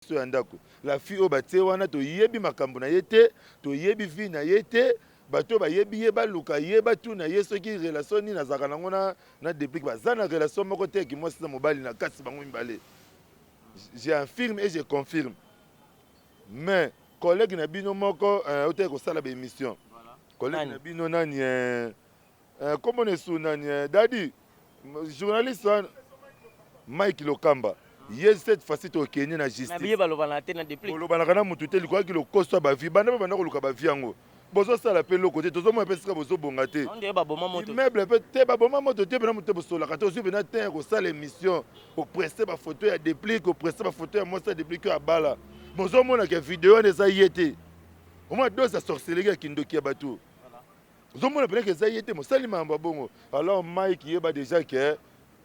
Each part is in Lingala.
Biso ya ndako. La fille oyo batie wana toyebi makambo na ye te, toyebi vie na ye te, bato oyo bayebi ye baluka ye batuna ye soki relation nini azalaka nango na, na Deplick. Baza na relation moko te ya kimwasi na mobali na kasi bango mibale. J'affirme et je confirme. Mais collègue na bino moko euh, otaki kosala ba émission. Collègue na bino nani euh, Eh, kombo na esu nani eh, dadi journaliste wana Mike Lokamba ye cette fois-ci tokende na justice. Balobana te na déplique. Bolobanaka na mutu te likolaki lokoso ya bavi banda mpe banda koluka bavi yango bozosala mpe eloko te tozomona mpe esika bozobonga te immeuble mpe te baboma moto te mpena moto te bosolaka te ozwi mpena te ya kosala émission opresse bafoto ya déplique opresse bafoto ya mwasi ya déplique oyo abala bozomona ke video wana eza ye te omona dose ya sorcellerie ya kindoki ya bato Ozomona pena ke eza ye te mosali makambo ya bongo. Alors Mike yeba dejà ke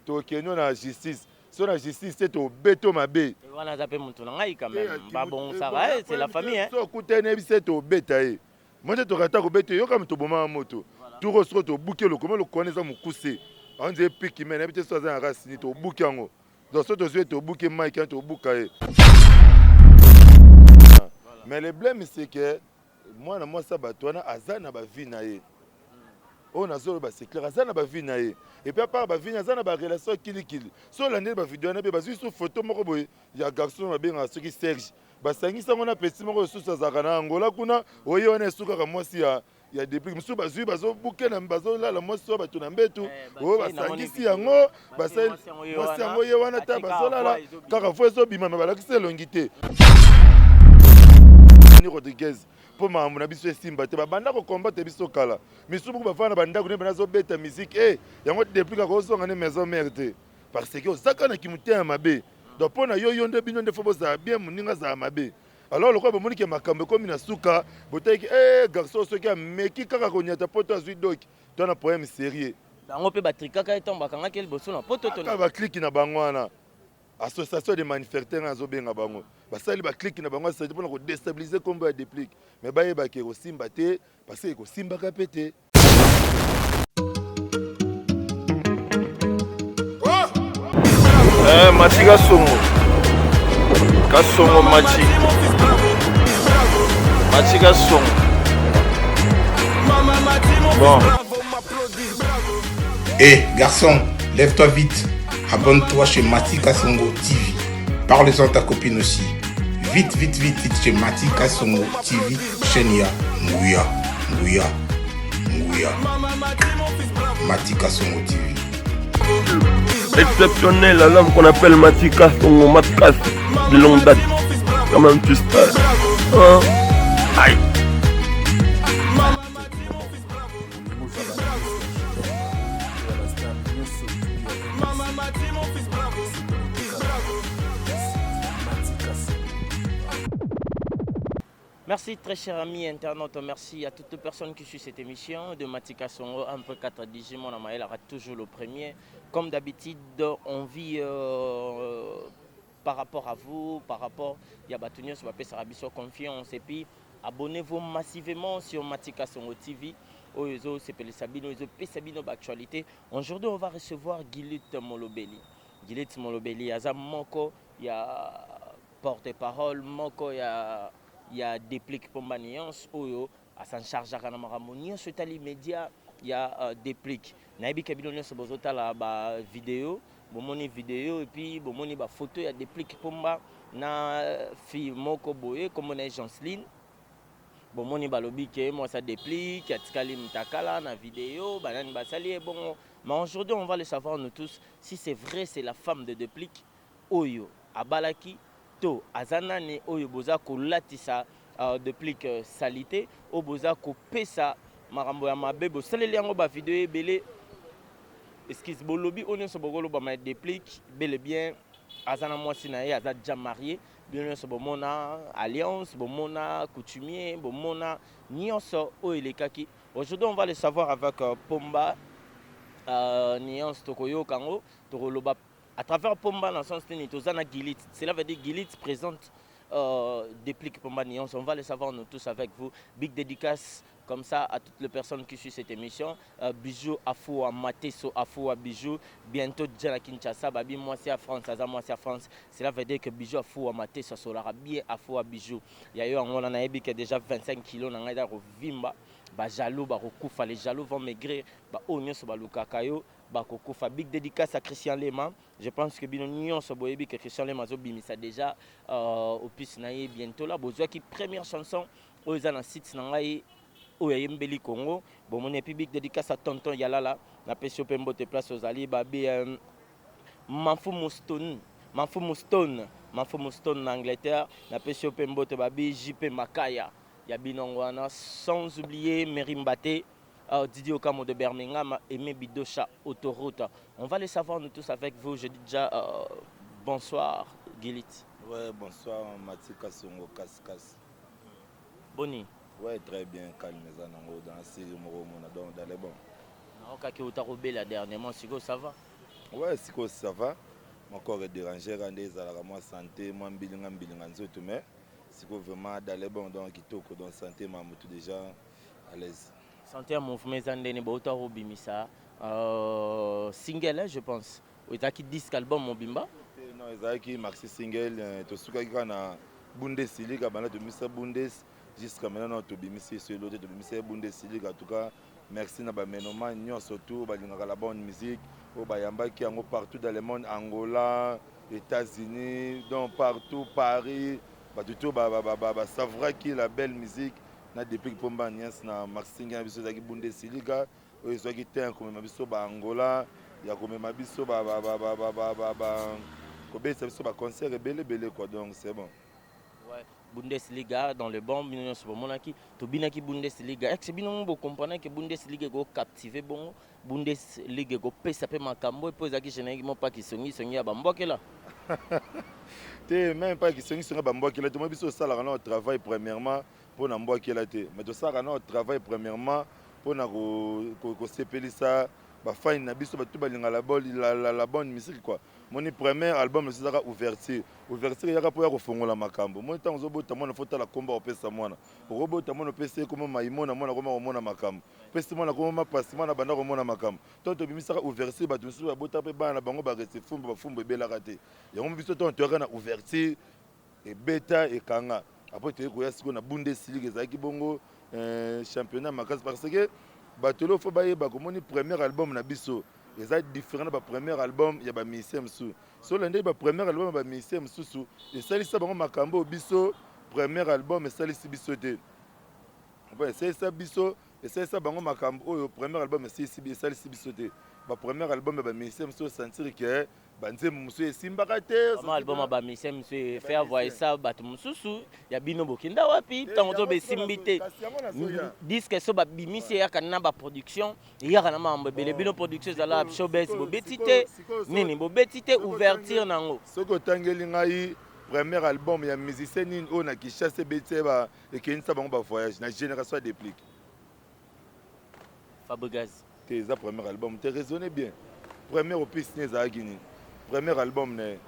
tokende na justice. So na justice te tobeto mabe. Wana aza pe mutu na ngai quand même. Ba bongisaka eh, c'est la famille hein. So okutani na biso tobeta ye. Moi te tokata kobeta yo kama toboma moto. Tour soko tobuki lokoma lokona eza mokuse. Anze piki mais na biso aza na rasini tobuki yango. Donc soki tozwi ye tobuki Mike hein tobuka ye. Mais le blème c'est que Mwana mwasi ya batu wana aza na ba vie na ye oyo nazo loba c'est clair aza na ba vie na ye et puis à part ba vie na aza na ba relation ya kili kili so olandeli ba video wana be bazwi su photo moko boye ya garçon babengaka soki Serge basangisi yango na petit moko lisusu azalaka na Angola kuna oye wana esukaka mwasi ya ya deplique mosusu bazwi bazobuke na bazolala mwasi oyo bato na mbetu eh, oyo basangisi yango basali mwasi yango ye wana ta bazolala kaka fo ezobima me balakisi elongi te ni Rodriguez mpo makambo na biso esimba te babanda kokombate biso kala misusu buku bafanda na bandako nde nazobeta musique e eh, yango depuis kaka ozonga nde maison mère te parce que ozaka na kimotema mabe donc mpo na yo yo nde bino nde fo bozala bien moninga azala mabe alors lokola bomoni ke makambo ekomi na suka botaki e eh, garçon soki ameki kaka konyata poto azwi doki to na problème sérieux bango mpe batrikaka ye ntango bakangaki ye liboso na poto to ba clique na bango wana association de manufacteurs nga azobenga bango basali ba clique na bango asali mpona kodestabilize nkombo ya deplique mais bayebaka ekosimba te parce que ekosimbaka mpe te. Eh, Mati Kasongo. Kasongo Mati. Mati Kasongo. Bon. Hé, eh, garçon, lève-toi vite. Abonne-toi chez Mati Kasongo TV. Parle-en à ta copine aussi. Vite, vite, vite, vite chez Mati Kasongo TV, chaîne ya Nguya, Nguya, Nguya. Mati Kasongo TV. Exceptionnel à l'homme qu'on appelle Mati Kasongo, Matkas de longue date. Quand même, tu sais. Hein? Aïe. Merci très cher ami internaute, merci à toutes les personnes qui suivent cette émission de Matika Songo, un peu 4 DJ, mon Amael aura toujours le premier. Comme d'habitude, on vit euh, par rapport à vous, par rapport ya bato nyonso bapesaka biso confiance et puis abonnez-vous massivement sur Matika Songo TV oyo ezosepelisa bino ezopesa bino baactualité. Aujourd'hui on va recevoir Gilit Molobeli. Gilit Molobeli aza moko ya porte-parole moko ya ya Deplick Pomba Nuance oyo a s'en chargeaka na makambo nyonso etali media ya uh, Deplick. Nayebi ke bino nyonso bozotala ba video, bomoni video et puis bomoni ba photo ya Deplick Pomba na fille moko boye kombo na ye Janceline. Bomoni balobi ke mwasi ya Deplick atikali mutakala na video, banani basali ye bongo. Mais aujourd'hui on va le savoir nous tous si c'est vrai c'est la femme de Deplick oyo abalaki to aza nani oyo boza kolatisa uh, Deplick uh, salite oyo boza kopesa makambo ya mabe bosaleli yango ba video ebele excuse bolobi oyo nyonso bokoloba ma Deplick bel et bien aza na mwasi na ye aza déjà marié bino nyonso bomona alliance bomona coutumier bomona nyonso oyo elekaki aujourd'hui on va le savoir avec uh, Pomba uh, nuance tokoyoka yango tokoloba À travers Pomba na sens nini toza na Gilit. Cela veut dire Gilit présente euh, Deplick Pomba Nuance. On va le savoir nous tous avec vous. Big dédicace. Comme ça, à toutes les personnes qui suivent cette émission, Bijou Afua Mateso Afua Bijou, bientôt déjà na Kinshasa, babi mwasi ya France, aza mwasi ya France. Cela veut dire que Bijou Afua Mateso asolaka bien Afua Bijou. Ya yo yango wana, nayebi que déjà 25 kilos na ngai eza kovimba. Bajaloux bakokufa, les jaloux vont maigrir. Baoyo nyonso balukaka yo bakokufa. Big dédicace à Christian Lema. Je pense que bino nyonso boyebi que Christian Lema azobimisa déjà opus na ye bientôt là. Bozwaki première chanson oyo eza na site na ngai, oyo ayembeli Congo, bomoni. Et puis big dédicace à tonton Yalala, napesi yo mpe mbote place ozali. Babi Mafumu Stone, Mafumu Stone, Mafumu Stone na Angleterre, napesi yo mpe mbote. Babi JP Makaya ya binongo wana, sans oublier Mary Mbate, Didier Okamo de Birmingham, Aimé Bidosha Autoroute. On va les savoir, nous tous avec vous. Je dis déjà bonsoir, Gilit. Ouais, bonsoir, Matika Songo Kaskas. Boni? Ouais, très bien, calme, eza nango dans la série moko mona, donc dans les bons. Naokaki ota kobela dernièrement, sikoyo ça va? Ouais, sikoyo ça va. Mon corps est dérangé, nde ezalaka mwa santé, mwa mbilinga mbilinga nzoto, mais sikoyo vraiment dans les bons, donc kitoko, donc santé ma motu déjà à l'aise. Santé ya mouvement eza ndeni? Bauta kobimisa single, je pense ezalaki disque album mobimba. Non, ezalaki maxi single. Tosukaki kaka na Bundesilika. Banda tobimisa Bundes jusqu'à maintenant, tobimisi eselo te, tobimisa ye Bundesilika. En tout cas, merci na bamenoma nyonso tout balingaka la bonne musique, oyo bayambaki yango partout dans le monde, Angola, États-Unis, donc partout, Paris, bato to basavouraki la belle musique na Depuis Mpomba Nias na maxi single na biso ezalaki Bundesilika, oyo ezwaki te ya komema biso baangola, ya komema biso, kobetisa biso baconcert ebele ebele quoi. Donc c'est bon. Ouais. Bundesliga dans le bon, bino nyonso bomonaki, tobinaki Bundesliga. Ex bino bokomprenaki Bundesliga ekocaptive bongo, Bundesliga ekopesa mpe makambo mpo ezalaki générique mo mpa kisongisongi ya bambwakela. Te, même pas kisongisongi ya bambwakela te. Mo biso osalaka na travail premièrement mpo na mbwakela te, mais tosalaka na travail premièrement mpona kosepelisa bafani na biso, bato balinga la bonne musique quoi. Moni premier album mosusu ezaka ouverture. Ouverture eyaka mpo ya kofongola makambo. Moni ntango ozobota mwana, faut tala komba opesa mwana. Okobota mwana, opesi ye kombo Maimona, mwana koma komona makambo. Opesi mwana kombo Mapasi, mwana banda komona makambo. Ntango tobimisaka ouverture, bato mosusu babota mpe bana na bango bareste fumbu, bafumbu ebelaka te. Yango biso ntango toyaka na ouverture, ebeta, ekanga. Après toyei koya sikoyo na Bundesliga, ezalaki bongo championnat makasi, parce que bato elo faut bayeba komoni premier album na biso eza différent na bapremier album ya bamusicien mosusu. So olandi bapremier album ya bamusicien mosusu, esalisa bango makambo oyo biso premier album esalisi biso te. Esalisa biso, esalisa bango makambo oyo premier album esalisi biso te. Bapremier album ya bamusicien mosusu, osentir que banzembo mosusu esimbaka te. Album ya bamusicien mosusu faire voyer ça, bato mosusu ya bino bokenda wapi ntango to besimbi te? Disque so babimisi, eyaka na baproduction, eyaka na makambo ebele. Bino production ezala showbes, bobeti te nini, bobeti te ouverture nango. Soki otangeli ngai premier album ya musicien nini oyo na Kinshasa ebeti, ekendisa bango bavoyage na génération ya Déplique? Fabregas. Te, eza premier album te. Raisonne bien, premier opus ne ezalaki nini? Premier album na ye,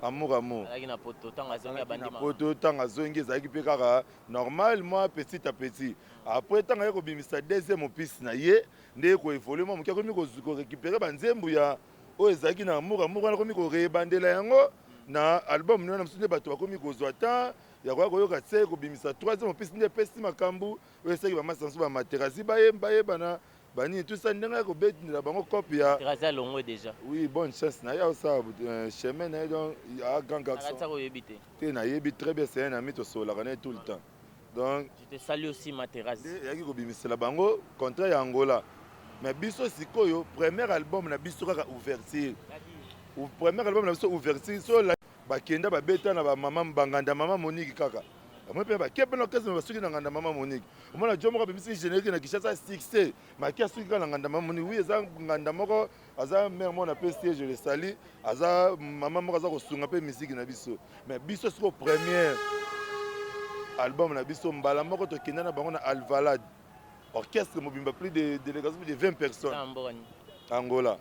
Amour Amour. Azalaki na poto ntango azongi, abandi. Na poto ntango azongi, ezalaki mpe kaka normal, mwa petit à petit. Après ntango aye kobimisa deuxième opus na ye, nde ye koévolue mwa moke, akomi korécupérer banzembo ya oyo ezalaki na Amour Amour wana, akomi korebandela yango na album wana mosusu, nde bato bakomi kozwa temps ya koya koyoka se kobimisa troisième opus, nde epesi makambo oyo esalaki bamasa mosusu, bamaterasi bayebana, banini, tout ça, ndenge ya kobetela bango cope ya Terasi alongwe déjà. Oui, bonne chance na ye, osala chemin na ye, donc a grand garçon. Oyebi te? Te, nayebi très bien, c'est un ami, tosololaka na ye tout le temps, donc Je te salue aussi, Materasi. Eyaki kobimisela bango contrat ya Angola. Mais biso sikoyo premier album na biso kaka ouverture, premier album na biso ouverture, so bakenda babeta na bamama banganda mama Monique kaka amoi mpe bake mpe na orchestre, basuki na nganda mama Monique. Omona jo moko abimisi générique na Kinshasa, succès maki, asuki kaka na nganda mama Monique. Oui, eza nganda moko, aza mare moko napesi ye, je le salue, aza mama moko aza kosunga mpe musique na biso. Mais biso sikoyo première album na biso, mbala moko tokenda na bango na Alvalade, orchestre mobimba, plus de délégation, plus de 20 personnes. Angola.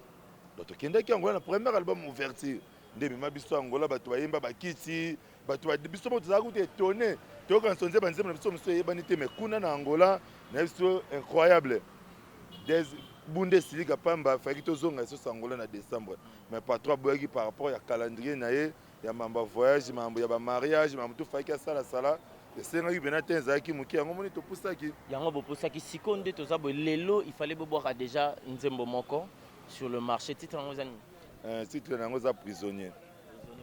Donc tokendaki Angola na premier album ouverture, nde emema biso Angola, bato bayemba bakiti. Bato biso moko tozalaka kutu étonné, toyoka nzembo, banzembo na biso mosusu eyebani te, mais kuna na Angola na biso, incroyable. Bunda esilika pamba, faki tozonga lisusu Angola na décembre, mais patron aboyaki par rapport ya calendrier na ye ya mambo ya voyage, mambo ya bamariage, mambo to faki asalasala, esengaki mpena te, ezalaki moke. Yango moni topusaki. Yango bopusaki. Sikoyo nde toza boye lelo, il fallait bobwaka déjà nzembo moko sur le marché. Titre yango eza nini? Titre na yango eza Prisonnier.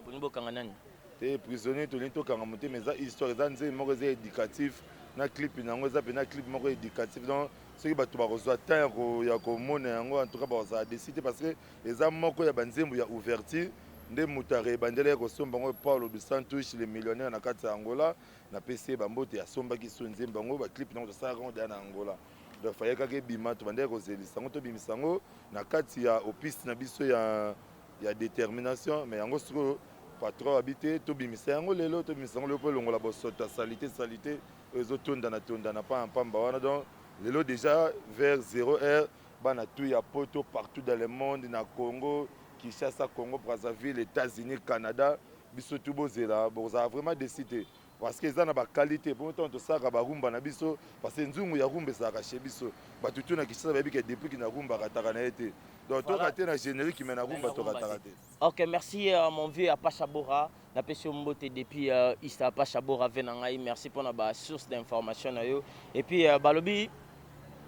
Bolingi bokanga nani? Te, Prisonnier, tolingi tokanga motema. Eza histoire, eza nzembo moko eza éducatif na clip na yango, eza mpena clip moko éducatif. Donc soki bato bakozwa temps ya komona yango, en tout cas bakozala déçus te, parce que eza moko ya banzembo ya ouverture. Nde moto arebandela ye kosomba yango, Paulo dos Santos, le millionnaire na kati ya Angola, napesi ye bambote, asombaki so nzembo yango. Baclip nango tosalaka yango deya na Angola, donc faye kaka ebima. Tobandaki kozelisa yango, tobimisa yango na kati ya opiste na biso ya détermination, mais yango sikoyo patron abi te, tobimisa yango lelo, tobimisa yango lelo mpo elongola bosoto ya saleté, saleté oyo ezotondana tondana pamba wana. Donc lelo déjà vers 0 heure, bana tu ya poto, partout dans le monde, na Congo Kinshasa, Congo Brazzaville, États-Unis, Canada, biso tu bozela, bokozala vraiment déçus te, parce que eza na baqualité. Po ntango tosalaka barumba na biso, parce que nzungu ya rumba ezalaka chez biso, bato tu na Kinshasa bayebi ke depuis na rumba akataka na ye te. Donc toka te na générique, mais na rumba tokataka te. Ok, merci mon vieux Apacha Bora. Napesi yo mbote depuis East. Apacha Bora ve na ngai, merci mpona basource d'information na yo. Et puis balobi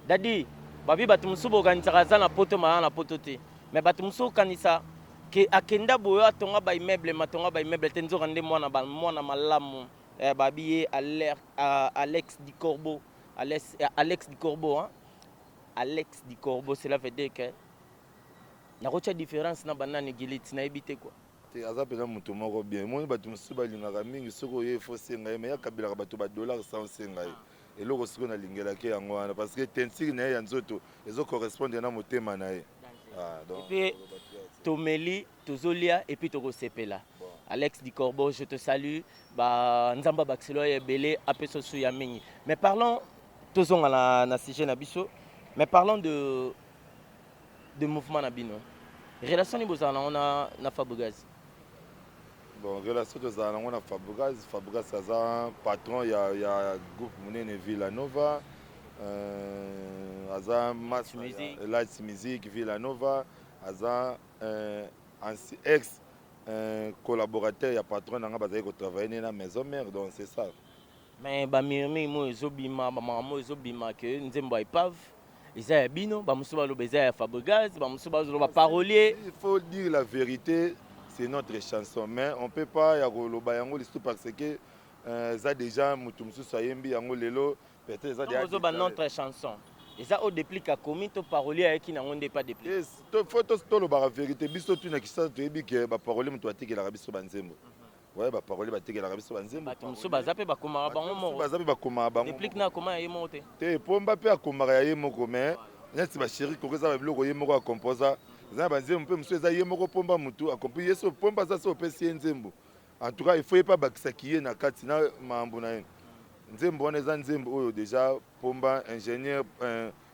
dadi babi, bato mosusu bokanisaka aza na poto, maa na poto te, mais bato mosusu okanisa ke akenda boyo, atonga baimmeuble, matonga baimmeuble te, nzoka nde mwana, mwana malamu. Babi ye Alex Di Corbo, Alex, Alex Di Corbo, hein? Alex Di Corbo, cela veut dire que nakotia différence na banani giliti, nayebi te quoi. Te, aza mpenza moto moko bien. Emoni bato mosusu balingaka mingi, soki oye efo osenga ye, mais yakabelaka bato badollar sans osenga ye eloko. Sikoyo nalingelaki yango wana, parce que teinture na ye ya nzoto ezocorrespondre na motema na ye. Ah, donc, et puis tomeli, tozolia et puis tokosepela. Alex Di Corbo, je te salue. Ba nzamba bakiselo ya ebele, apesa su ya mingi. Mais parlons, tozonga na sujet na biso, mais parlons de mouvement na bino. Relation nini bozala nango na Fabregas? Bon, relation tozala nango na Fabregas, Fabregas aza patron ya groupe monene Villanova, aza Light Music Villanova, aza ex collaborateur ya patron nanga, bazali kotravaille ne na maison mère, donc c'est ça. Mais bamurmure mo ezobima, bamakambo ezobima ke nzembo ya Epave eza ya bino, bamosusu baloba eza ya Fabregas, bamosusu bazoloba parolier. Il faut dire la vérité, c'est notre chanson, mais on peut pas ya koloba yango lisusu, parce que eza déjà motu mosusu ayembi yango lelo, peut-être eza déjà ozoba notre chanson, eza oyo Déplique akomi to parolier ayeki nango nde pas Déplique? Faut tolobaka vérité. Biso tu na Kisasa toyebi ke baparolier moto batekelaka biso banzembo. Ouais, baparolier batekelaka biso banzembo. Bato mosusu baza mpe bakomaka bango moko. Baza mpe bakomaka bango. Déplique na akoma ya ye moko te? Te, Pomba mpe akomaka ya ye moko, mais neti bachéri koko, eza babiloko ye moko akomposa. Eza na banzembo mpe mosusu eza ye moko Pomba motu akompi ye. So Pomba aza, so opesi ye nzembo, en tout cas il faut ye mpe abakisaki ye na kati na makambo na ye. Nzembo wana eza nzembo oyo déjà Pomba, ingénieur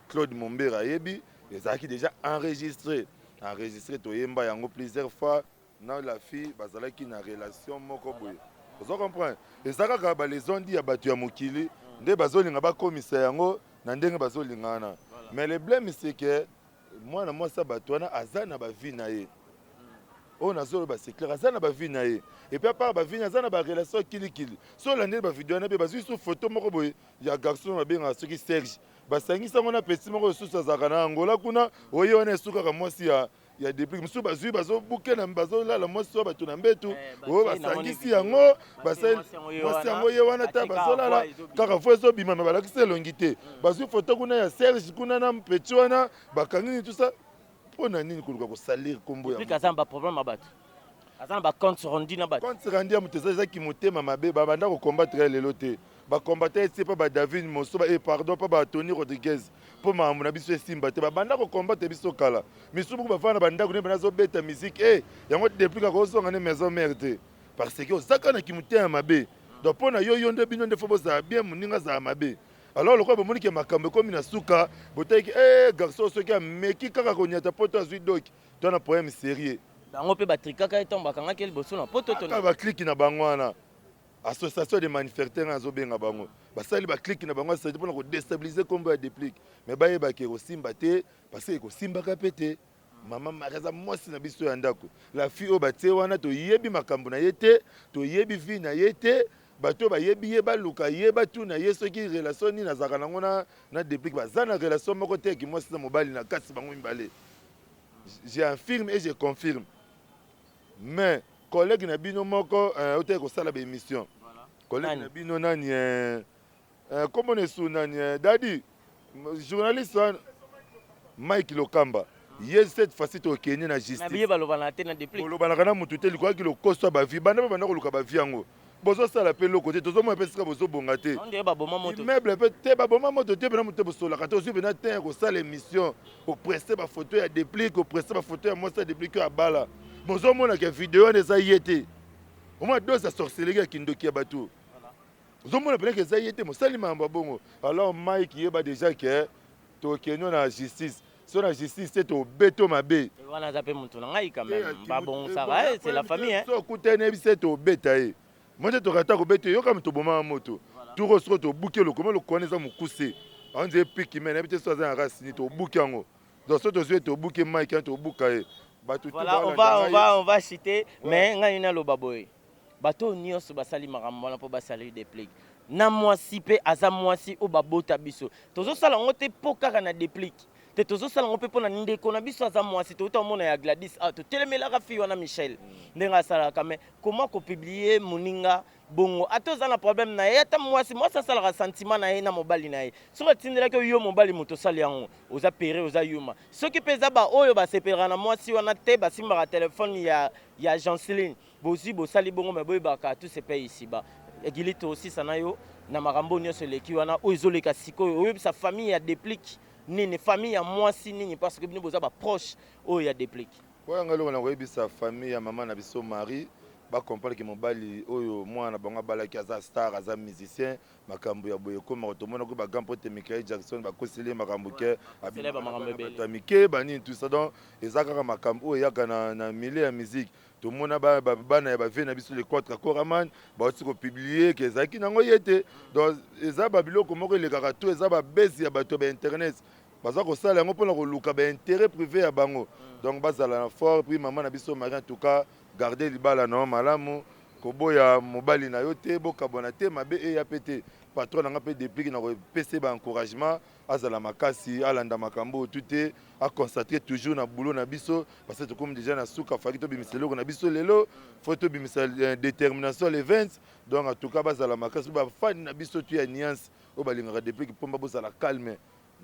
Claude Mombera ayebi, ezalaki déjà enregistré, enregistré, toyemba yango plusieurs fois na la fille, bazalaki na relation moko boye. Ozo comprendre, eza kaka balezondi ya bato ya mokili nde bazolinga bakomisa yango na ndenge bazolinga wana. Mais le blème, c'est que mwana mwasi ya bato wana aza na bavie na ye. Oyo nazoloba, c'est clair, aza na bavie na ye, et puis à part bavie, aza na barelation kilikili. So olandeli bavideo wana mpe bazwi su photo moko boye ya garçon babengaka soki Serge, basangisi yango na pesi moko lisusu azalaka na Angola kuna. Oye wana esukaka mwasi ya Déplique mosusu bazwi, bazobuke na bazolala mwasi oyo bato na mbetu oyo, basangisi yango, basali mwasi yango ye wana ta bazolala kaka fo ezobima, me balakisi elongi te. Bazwi foto kuna ya Serge kuna na mpeti wana, bakangi nini, tout ça mpo na nini? Koluka kosalir nkombo ya aza na baproblème ya bato, aza na bacompte rendu na bato. Compte rendu ya moto eza, ezaki motema mabe. Babanda kocombattre ya lelo te, bacombattre esi mpa badavid moso ba, pardon, mpa batony Rodriguez, mpo makambo na biso esimba te. Babanda kocombattre biso kala. Misusu buku bafanda na bandako nde bazobeta musique e yango. Depuis kaka ozonga nde maison mère te, parce que ozaka na kimotema mabe. Donc mpo na yo, yo nde, bino nde fo bozala bien, moninga azala mabe. Alors lokola bomoni ke makambo ekomi na suka, botaliki e garçon soki ameki kaka koniata poto, azwi doki to na problème sérieux. Bango mpe batrikaka ye ntango bakangaki ye liboso na poto to kaka bakliki na bango wana. Association de manifestants azobenga bango, basali baclique na bango asali mpona kodéstabiliser nkombo ya Déplique, mais bayebaki ekosimba te, parce que ekosimbaka mpe te. Mama Marie aza mwasi na biso ya ndako. La fille oyo batie wana, toyebi makambo na ye te, toyebi vie na ye te. Bato oyo bayebi ye baluka ye, batuna ye soki relation nini azalaka nango na Déplique. Baza na relation moko te eki mwasi na mobali na kati bango mibale. J'affirme et je confirme. Mais collègue na bino moko otaki kosala baémission, collègue na bino nani, kombo na esu nani, dadi journaliste wana Mike Lokamba, ye cette fois-ci tokende na justice. Balobana te na Déplique. Bolobanaka na mutu te. Likolaki lokoso ya bavie, banda mpe banda koluka bavie yango, bozosala mpe eloko te. Tozomona mpe esika bozobonga te. Immeuble mpe te, baboma moto te, mpena moto te, bosolaka te. Ozwi mpena te ya kosala émission, opresse bafoto ya Déplique, opresse bafoto ya mwasi ya Déplique oyo abala. Bozomonaka video wana eza ye te. Omona dose ya sorcellerie, ya kindoki ya bato. Ozomona mpenaka eza ye te mosali makambo ya bongo. Alors Mike, yeba déjà ke tokende na justice. So na justice te, tobeto mabe. Wana aza mpe motu na ngai quand même, babongisaka, c'est la famille. So okutani, yebi se tobeta ye mo te, tokata kobeta yoka moto obomaka moto turo. Soko tobuki eloko mo, eloko wana eza mokuse, anze epiki me nayebi te so aza na rasini, tobuki yango. Donc so tozwi ye, tobuki Mike wana, tobuka ye bato. Voilà, on va citer, mais ngai naloba boye: bato oyo nyonso basali makambo wana mpo basali Déplique na mwasi mpe aza mwasi oyo babota biso, tozosala yango te mpo kaka na Déplique te, tozosala yango mpe mpo na ndeko na biso aza mwasi. Touta omona ya Gladys, ah, totelemelaka fille wana Michel ndenge asalaka. Mais comment kopublier moninga bongo, ata oza na problème na ye, ata mwasi? Mwasi asalaka sentiment na ye na mobali na ye. Soki atindelaki yo mobali, moto osali yango, oza pere, oza yuma. Soki mpe eza baoyo basepelaka na mwasi wana te, basimbaka telefone ya Janceline, bozwi, bosali bongo, me boyebaka tout se paye ici-bas. Egili, tosisa na yo na makambo nyonso eleki wana oyo ezoleka sikoyo. Oyebisa famille ya Déplique nini, famille ya mwasi nini, parce que bino boza baproche oyo ya Déplique? Oyo yanga eloko na koyebisa famille ya mama na biso Marie, bacomprendre ke mobali oyo mwana na bango abalaki aza star, aza musicien. Makambo ya boye ekomaka, tomonaki bagrand mpo te Michael Jackson bakoseli ye makambo ke bato ya mike banini, tout ça. Donc eza kaka makambo oyo eyaka na milieu ya musique. Tomona bana ya bavie na biso, le Quatre Coraman, bauti kopublier ke ezalaki nango ye te. Donc eza babiloko moko elekaka to eza babese ya bato ya bainternet, baza kosala yango mpona koluka baintérêt privé ya bango. Donc bazala na fort. Puis mama na biso Marie, en tout cas garde libala na yo malamu, koboya mobali na yo te, bokabwana te, mabe eya mpe te. Patron na nga mpe Déplique, na kopesa ye baencouragement, azala makasi, alanda makambo oyo tu te, aconcentre toujours na boulot na biso, parce que tokomi déjà na suka. Faki tobimisa eloko na biso lelo, faut tobimisa détermination le 20. Donc en tout cas bazala makasi, bafani na biso tu ya nuance oyo balingaka Déplique Mpomba, bozala calme.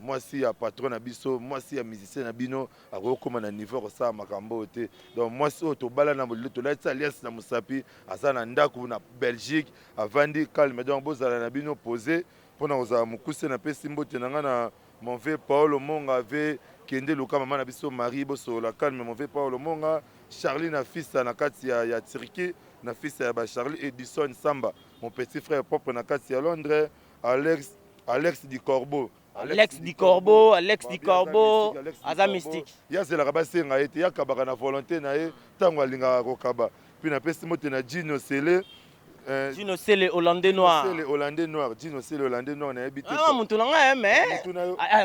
Mwasi ya patron na biso, mwasi ya musicien na bino, akokóma na niveau ya kosala makambo oyo te. Donc mwasi oyo tobala na molilo, tolatisa alliance na mosapi, aza na ndako na Belgique, avandi calme. Donc bozala na bino posé. Mpona kozala mokuse, napesi mbote na ngai na mon vieux Paolo Monga ve kende luka mama na biso Marie, bosolola calme. Mon vieux Paolo Monga, Charlie na fils na kati ya Turquie, na fils ya bacharlie Edison Samba, mon petit frère propre na kati ya Londres, Alex Di Corbeau. Alex Di Corbeau, Alex Di Corbeau aza mystique. Ye azelaka basenga ye te, ye akabaka na volonté na ye ntango alingaka kokaba. Puis napesi mbote na Gino Sele. Gino Sele, hollandais noir. Sele, hollandais noir, Gino Sele, hollandais noir, nayebi te. Ah, mutu na ngai, mais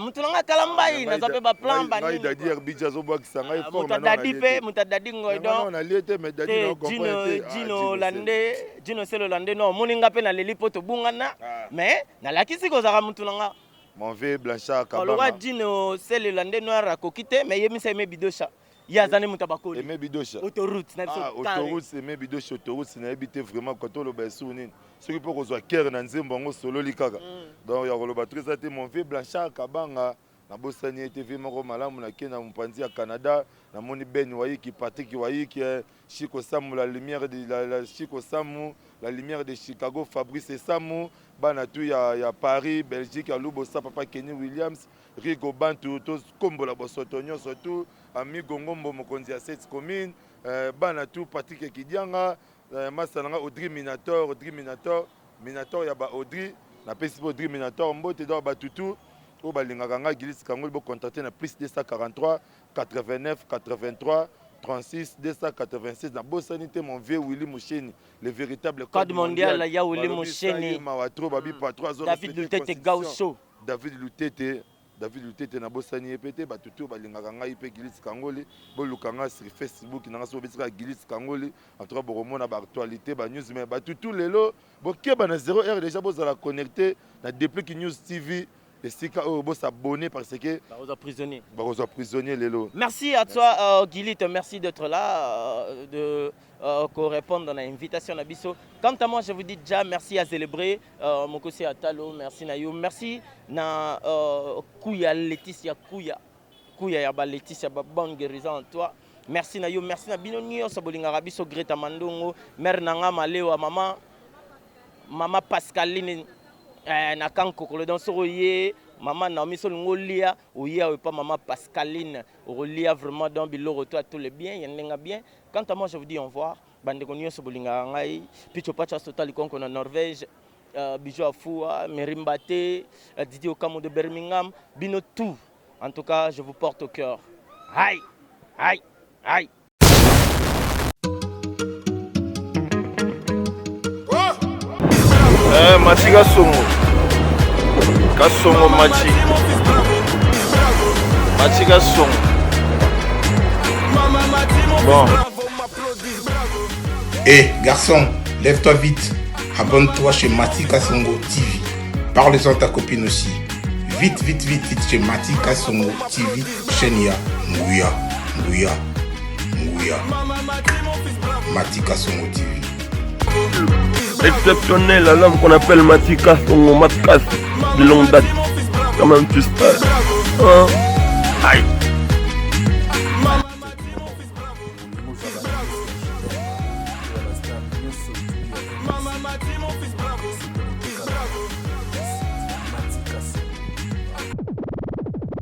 mutu na ngai kala mbai, naza mpe baplan. Banini, dadi Herbiji azobwakisa ngai. Moto dadi mpe moto dadi ngoi. Donc nalie te, mais dadi na comprendre te. Gino hollandais, Gino Sele, hollandais noir, omoni nga mpe naleli mpo tobungana, mais nalakisi kozalaka mutu na nga. Mon vieux Blanchard. Kabanga Gino Sele, hollandais noir, akoki te, mais yebisa Aimé Bidosha, ye aza nde moto ya bakoli. Aimé Bidosha. Autoroute na biso. Ah, autoroute, Aimé Bidosha, autoroute. Nayebi te vraiment koto oloba esu nini, soki mpo kozwa kere na nzembo yango sololi kaka. Donc ya koloba to eza te. Mon vieux Blanchard Kabanga, nabosani ye te, vieux moko malamu. Nake na mopanzi ya Canada, namoni Ben Waiki, Patrick Waiki, Chico Samu, la lumière de la Chico Samu, la lumière de Chicago, Fabrice Samu, bana tu ya Paris, Belgique, ya Lubosa, papa Kenny Williams, Rigo Bantu, tokombola bosoto nyonso tu, Amigo Ngombo, mokonzi ya cette commune, bana tu, Patrick Kidianga, masa na nga Audrey Minator, Audrey Minator, Minator ya ba Audrey, napesi mpe Audrey Minator mbote. Donc batutu oyo balingaka ngai, Gilis Kangoli, bocontacte na +243 89 83. 36 286. Nabosani te mon vieux Willy Musheni, le véritable code mondial ya Willy Musheni. Mawa trop, babi patron azo David Lutete Gaucho. David Lutete, David Lutete, nabosani ye pe te. Bato to balingaka ngai mpe Gilis Kangoli, boluka nga sur Facebook na nga, so bobetika Gilis Kangoli, en tout cas bokomona baactualité, banews. Mais bato tu lelo bokeba na 0 heure déjà, bozala connecté na Deplick News TV, esika oyo bosabonner parce que bakozwa prisonnier. Bakozwa prisonnier lelo. Merci à toi, Guilit, merci d'être là, de répondre à l'invitation na biso. Quant à moi, je vous dis déjà merci à célébrer Mokosi Atalo, merci na yo, merci na Kouya Laetitia Kouya, Kouya ya ba Laetitia ba bonne guérison en toi. Merci na yo, merci na bino nyonso bolingaka biso, Greta Mandongo, mère nanga Malewa, maman mama Pascaline na kankokolo. Donc soki oye mama Naomi, so olingi olia, oya oyo pa mama Pascaline, okolia vraiment. Donc biloko to tous les bien ya ndenge bien. Quant à moi, je vous dis au revoir. Bandeko nyonso bolingaka ngai, Picho Pacha Sotali Konko na Norvège, Bijou Afua Merimbate, Didi Okamo de Birmingham, bino tout, en tout cas je vous porte au cœur. Aïe aïe aïe. Eh, Mati Kasongo. Kasongo Mati. Mati Kasongo. Bon. Hé, garçon, lève-toi vite. Abonne-toi chez Mati Kasongo TV. Parle-en à ta copine aussi. Vite, vite, vite, vite chez Mati Kasongo TV, chaîne ya Nguya, Nguya, Nguya. Mati Kasongo TV. Exceptionnel à l'homme qu'on appelle Mati Kasongo Matkas de longue date. Quand même, tu sais. Hein? Aïe.